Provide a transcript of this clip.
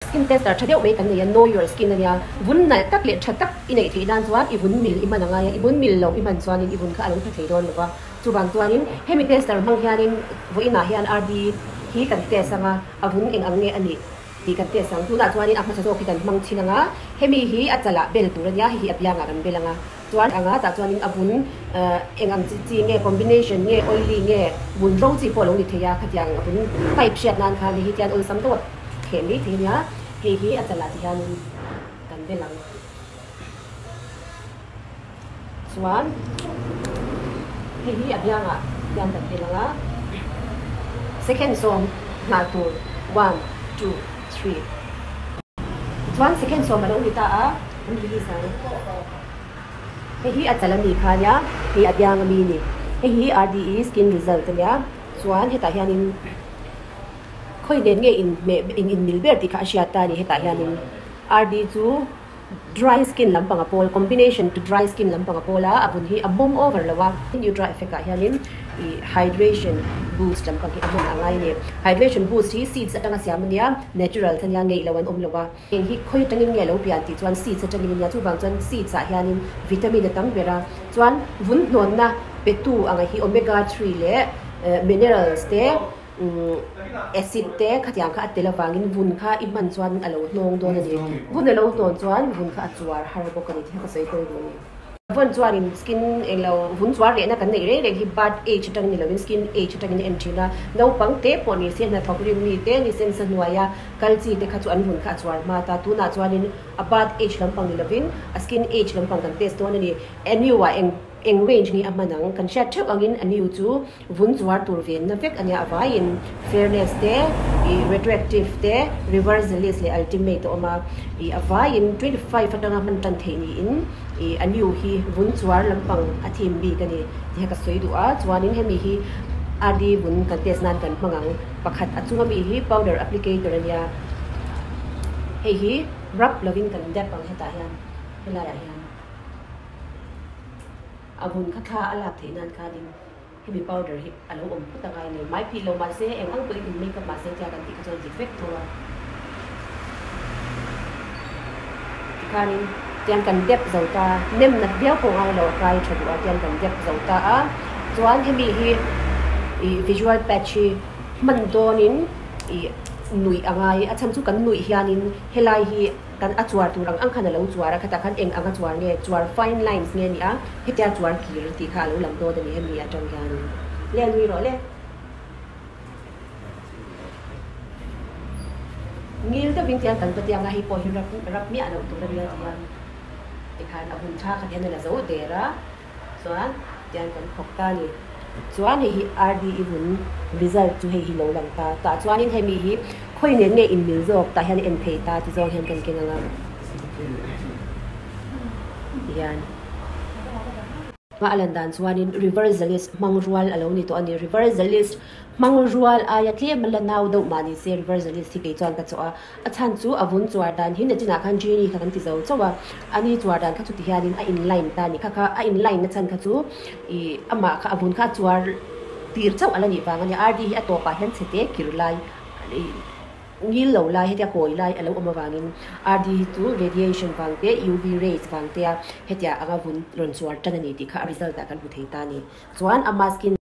Skin tester tha deuh mai kan nei a, know your skin a nia. Vun nalh tak leh tha tak i neih theih nan chuan i vun mil i hman a ngai a, i vun mil lo i hman chuanin i vun kha a lo tha thei dawn lo va. Chuvang chuanin hemi tester hmang hianin vawiinah hian RD hi kan test ang a, a vun eng ang nge a nih tih kan test ang. Tunah chuanin a hmasa zawk hi kan hmang thin ang a, hemi hi a chalah bel tur a nia, hei hi a biangah kan bel ang a. Chuan anga tah chuanin a vun eng ang chi chi nge combination nge oily nge vun ro chi pawh a lo ni thei a, khatiang a vun type hriat nan khan hei hi tian awlsam deuh a kheh mai thei a nia, hei hi a chalah ti hianin kan bel ang. Chuan hei hi a biangah hian kan bel ang a, second sawm nghah tur one two three. Tichuan second sawm a lo ni ta a, an release ang. Hei hi a chal ami kha ania, hei a biang ami a ni. Hei hi RDE skin result ania, chuan hetah hianin khawi nen nge inhmeh in inmil ber tih kha a hriat ta a ni. Hetah hianin RD chu dry skin lampang a pawl, combination to dry skin lampang a pawl a, a vun hi a mawm over lo a. Nutra effect ah hianin ih hydration boost lampang hi a hman a ngai a ni. Hydration boost hi seeds atanga siam ania, natural te ania, ngeih lo an awm lo a. Eng hi khawi atangin nge lo pian tih chuan seeds atangin ania, chuvang chuan seeds ah hianin vitamin a tam ber a, chuan vun hnawnna petu anga hi omega three leh minerals te acid te khatiang kha a tel avangin vun kha i hman chuan a lo hnawng dawn a ni. Vun a lo hnawn chuan vun kha a chuar har bawk a ni tih kha ka sawi tel duh a ni. Vun chuanin skin englo vun chuar lehna kan neih reng reng hi birth age atang ni lovin skin age atangin a en thin a, naupang te pawh ni se hnathawk rim mi te ni sensa hnuaia kal chi te kha chu an vun kha a chuar hma ta, tunah chuanin a birth age lampang ni lovin a skin age lampang kan test dawn a ni. Anu ah eng eng range nge a hman ang kan hriat theuh angin anu chu vun chuar tur venna vek a nia a vaiin fairness te ih retroactive te reversalist leh ultimate a awm a ih a vaiin 25 atanga hman tan theih niin ih a new hi vun chuar lampang a thim bik a ni tih kha ka sawi duh a chuanin hemi hi RD vun kan test nan kan hmang ang pakhat a chunga mi hi powder applicator a nia hei hi rub lovin kan dap ang hetah hian helaiah hian. A vun kha thla a lak theih nan khanin hemi powder hi a lo awm phawt angai a ni. Hmai phih lo mahse eng ang pawhin in makeup mahse tia kan tih kha chuan dik vek tho a. Tikhanin tiang kan dep zo ta, nem nat viau pawh ngai lo a kai tha duh a tiang kan dep zo ta a. Chuan hemi hi ih visual patch hi hman dawnin ih nuih a ngai. A chhan chu kan nuih hianin helai hi. Kan a chuar tur ang ang khan a lo chuar a, khatah khan eng ang a chuar nge, chuar fine lines nge ni a, hetia chuar kir tih kha a lo lang dawt a ni hemi atang hianin. Le nui rawh le. Ngil deuhin tiang kan va tiang a, hei pawh hi rap rap miah loh tur a nia tiang tikhan a hun tha khat hian a la zo der a. Chuan tiang kan thawk ta a ni. Chuan hei hi RDE vun result chu hei hi lo lang ta. Tah chuanin hemi hi khawi nen nge inmil zawk tah hian en thei ta ti zawng hian kan keng ang a. Tihian a lan dan chuanin reversalist hmang rual a lo ni tawh a ni. Reversalist hmang rual aia tlem a la nau deuh mah ni se reversalist hi kei chuan ka chawh a. A chhan chu a vun chuar dan hi nachinah khan Genie kha kan ti zo chauh a, ani chuar dan kha chuti hianin a in line ta a ni. Kha kha a in line na chhan kha chu ih amah kha a vun kha a chuar tir chauh a la nih vang a ni. RD hi a tawpah hian chhe te kir lai ih ngil lo lai hetia kawi lai a lo awm avangin RD hi chu radiation vang te UV rays vang te a hetia anga vun rawn chuar tan a ni tih kha a result ah kan hmu thei ta a ni. Chuan ama skin.